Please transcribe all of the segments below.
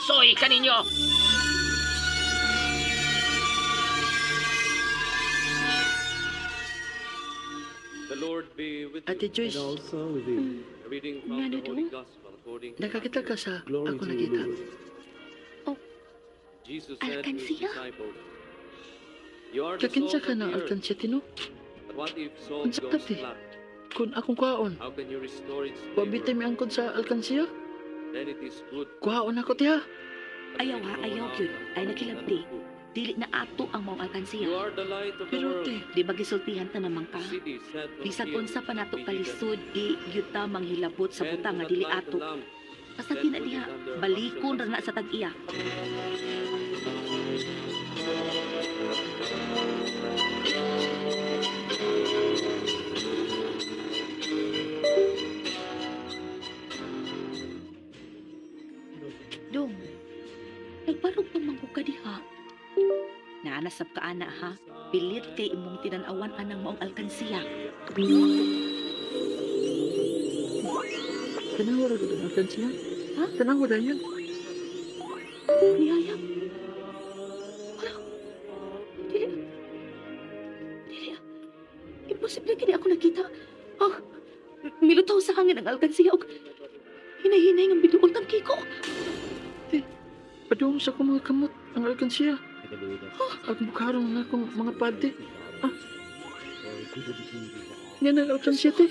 asoy kaninyo. The Lord be with you. Ate Joyce, And also with you. A reading from Ngano the Holy do? Gospel according to nakakita ka Matthew. sa Glory ako to you, nakita. Lord. Jesus said to his Alkansya? disciples, "You are the Kakinsa salt ka of na the earth, alkansya tino? but what if salt Unsa goes ka, te? flat? Kung akong kuhaon, How can you restore its wa bitay flavor? mi angkon sa alkansya? Then it is good, Kuhaon ako tiha. but Ayaw be ha, thrown ayaw out gyud. and Ay trodden nakilabti. underfoot. Dili na ato ang maong You alkansiya. are the light of the Pero world. te, Di ba gisultihan ta naman ka? City set on a Bisag hill unsa pa cannot nato be hidden. kalisod, di gyud ta manghilabot sa Men do butang nga not dili light a ato. lamp, Basta then kina put it diha, under a balikon bushel ra na sa tag-iya. Dong, nagbarog pa man ko ka diha. Naanasab ka ana ha, pilit kay imong tinan-awan anang maong alkansiya. Tanawa ra gud ang alkansya. Ha? Tanawa dayon. Nihayag. Wala. Dili. Dili. Imposible kini ako nakita. Ah, milutaw sa hangin ang alkansiya og hinahinay ng biduol tang Kiko. Padung sa akong mga kamot ang alkansya. Ang bukharon na akong mga pade. Ah. Yan ang alkansya te.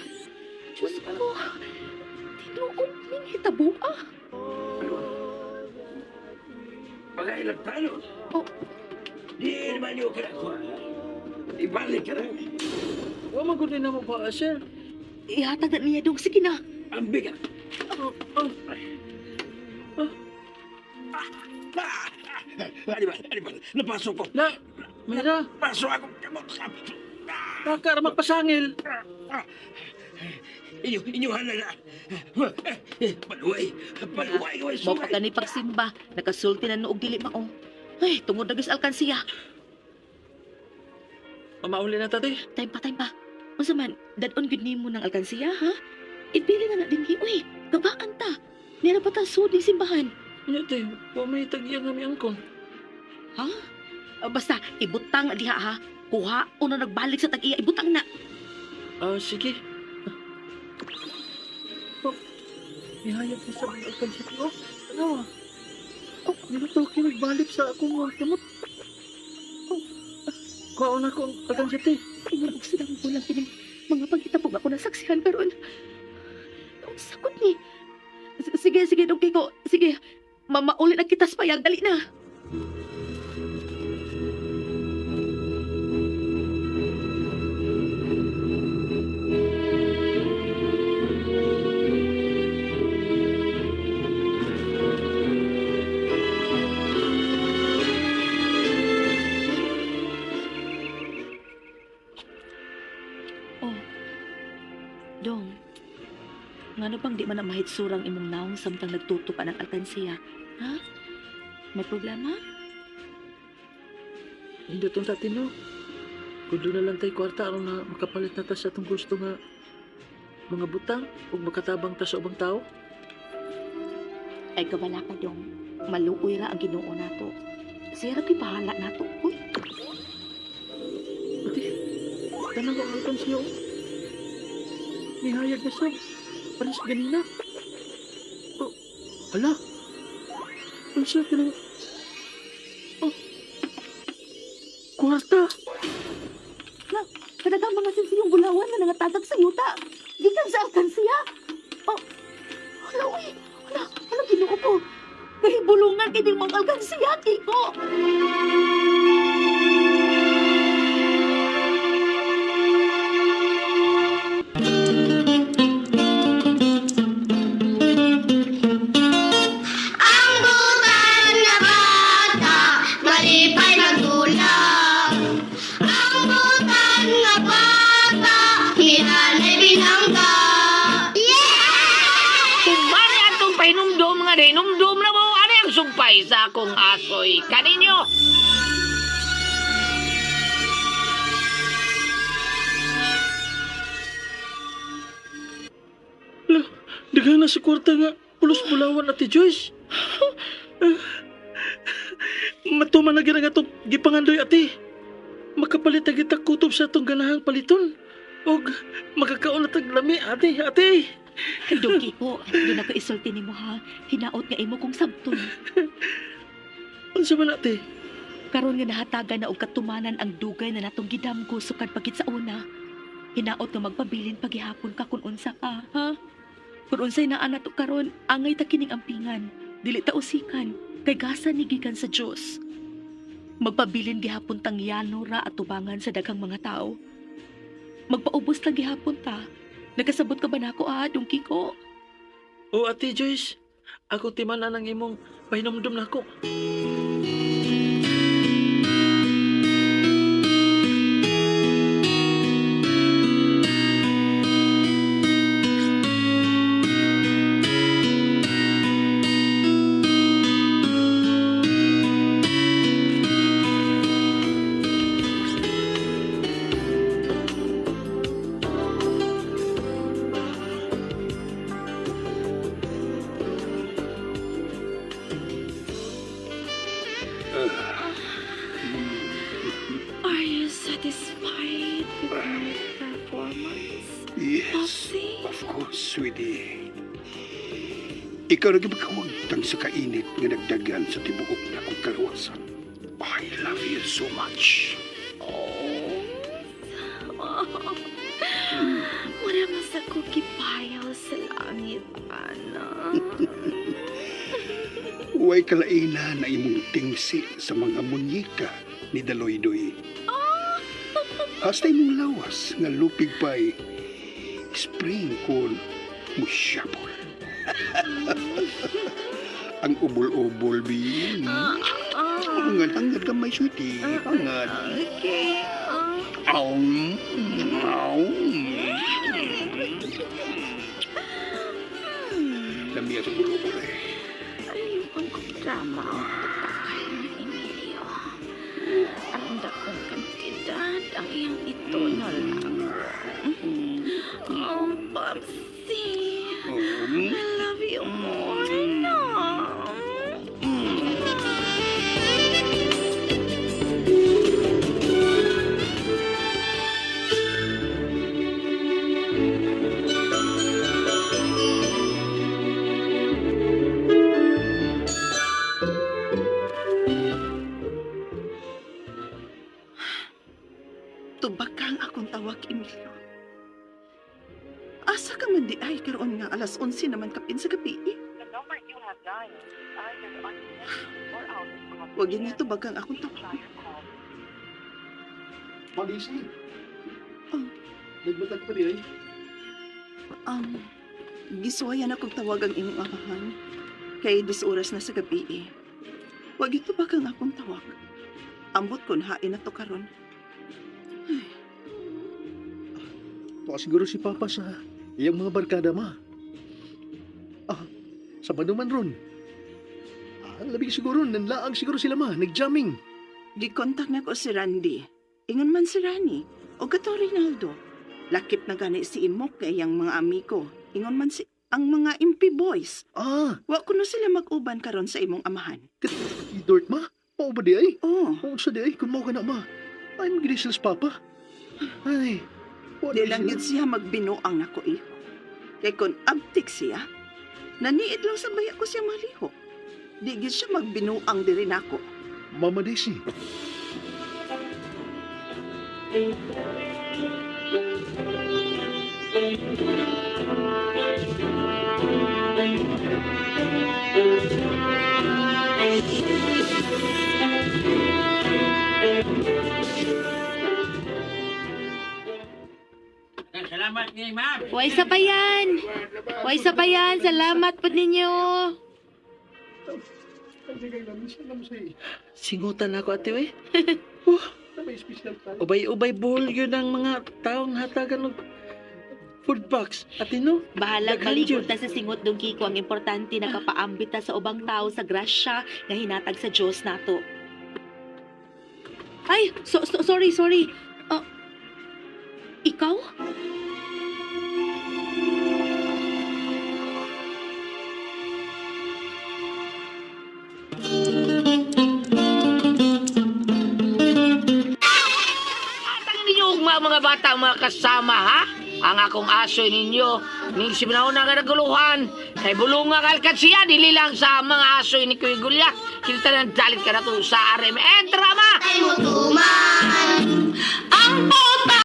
Diyos ko. Tinuod ning hitabo ah. Pagailag tayo. Oh. Di naman niyo kinakuha. Ibalik ka na. Wa man gud na mo pa, sir. Ihatag na niya dong. Sige na. Ang bigat. Oh, oh. Ah! Ano ba? Ano ba? Napasok ko. La, mira, Pasok ako. baka ra magpasangil. Inyo, inyo halala. Paluay. Paluay. Paluay. Mao pa gani pagsimba, nakasulti na noog dili mao. Ay, tungod na gyud sa alkansiya. Mamauli na ta te. Time pa, time pa. Unsa man, dadon gyud nimo ng alkansiya, ha? Ipili na na dinhi, uy. Gabaan ta. Nira pa ta sud ning simbahan. Nya te, wa may tag-iya nga miangkon. Ha? Ah, basta, ibutang diha ha. Kuha o na nagbalik sa tag-iya, ibutang na. Ah, sige. Oh, nihayag na sa mga alkansya te. Oh, tanawa. Oh, nilutaw kayo nagbalik sa akong mga kamot. Oh, kuhaon ako ang alkansya te. Ingon og silang bulang kining mga paghitabog ako nasaksihan karon. Ang sakot ni. Sige, sige, Dong Kiko. Sige, mamauli na kita sa payag. Dali na. Oh. Dong. Ngano bang di man na mahitsurang imong naong samtang nagtuto pa ng alkansiya? Ha? May problema? Hindi itong tatino. Kung doon na lang tayo kwarta, aron na makapalit na ta sa atong gusto nga mga butang ug makatabang ta sa ubang tao. Ay kabala ka dong. Maluoy ra ang Ginoo nato. Siya ra ko'y bahala nato. Uy, Ate, tanaw ang alkansya. oh. Nihayag na siya. Pares ganina. Oh, ala. Unsa ka nang... Oh. Kwarta! kadagang mga sinsiyong bulawan na nangatagag sa yuta. Gikan sa alkansiya. Oh, hala, uy. Hala, hala, Ginoo ko. Kahibulungan kining mga alkansiya, Kiko. Ang butan na bata, malipay magdulak. Ang butan na bata, hinanay binangga. Yeah! Kumari atong pahinumdum nga hinumdum na mo ano ang sumpay sa akong asoy kaninyo. Ala, daghan na sa kwarta nga. Pulos bulawan, Ate Joyce. Matuman na gyud ang atong gipangandoy, ate. Makapalit na kita kutob sa atong ganahang paliton. Og makakaon na tag lami, ate, ate. Dong Kiko, doon ako isulti nimo ha. Hinaot nga imo kong sabton. Unsa man, ate? Karon nga nahatagan na og katumanan ang dugay na natong gidamgo sukad pagit sa una. Hinaot nga magpabilin pagihapon ka kung unsa ka, ha? Kung unsay naa nato karon, angay ta kining ampingan. Dili ta usikan, kay gasa ni gikan sa Dios. Magpabilin gihapon tang yano ra at tubangan sa daghang mga tao. Magpaubos lang gihapon ta. Nagkasabot ka ba nako ah, Dong Kiko? O ate Joyce, ako timan ang imong pahinumdum nako. Are you satisfied with my performance, Yes, Popsy? of course, sweetie. Ikaw na gipagkawagtang sa kainit nga nagdagan sa tibuok na kong kalawasan. I love you so much. Oh. Wala man sa kukipayaw sa langit, ana. Huwag kalaina na imong tingsi sa mga munyika ni Daloy-Doy. Hasta imong lawas nga lupig pa'y spring kon musyapol. Ang ubol-ubol, bi. Hangad-hangad ka may sweetie. Hangad. Okay. Aum. Aum. Lamiya sa ubol-ubol eh. Ayun ko drama ang tutakal ni Emilio. Ang dakong kantidad ang iyang ito na lang. Oh, Popsy. Um. I love you more now. Tubag ka ang akong tawag, Emilio. Asa ka man di ay karoon nga alas 11 naman kapin sa gabi. Eh? Huwag yun nga tubag ang akong tawag. Malisi. Oh. Nagbatag pa di ay. Gisuwayan akong tawag ang imong amahan. Kay dis oras na sa gabi eh. Huwag ito tubag ang akong tawag. Ambot kon hain na to karon. Baka siguro si Papa sa iyang mga barkada ma. Ah, sa man ron. Ah, labig siguro, nanlaag siguro sila ma, nagjamming. Gikontak na ko si Randy. Ingon man si Rani. O katong Rinaldo. Lakip na gani si Imok kay iyang mga amigo. Ingon man si ang mga impi boys. Ah, Wa kuno sila mag-uban karon sa imong amahan. idort ma. Mao ba di ay? Oh, Oo sa di ay, kung mao ka na ma. Ay, magiging sila sa Papa. Ay, wa di na lang sila. gyud siya magbinuang nako iho. Kay kon abtik siya, naniid lang sa baya ko siya maliho. Di gyud siya magbinuang diri nako. Mama Daisy. Salamat ni ma'am. Way sa pa yan. Way sa pa yan. Salamat po ninyo. Singutan ako, ate, we. Ubay-ubay buhol yun ang mga taong hatagan og food box. Ate, no? Bahalag Daghan maligot jud. ta sa singot Dong Kiko. Ang importante nakapaambit ta sa ubang tao sa grasya nga hinatag sa Dios nato. Ay, sorry, sorry. Ah, ikaw? bata mga kasama ha. Ang akong asoy ninyo, ning siminaw na nga naguluhan, kay bulunga alkansiya, dili lang sa mga asoy ni Kuya Gulya. Kita nang dalit ka na to sa RMN Drama! Ay mo tuman. Ang puta!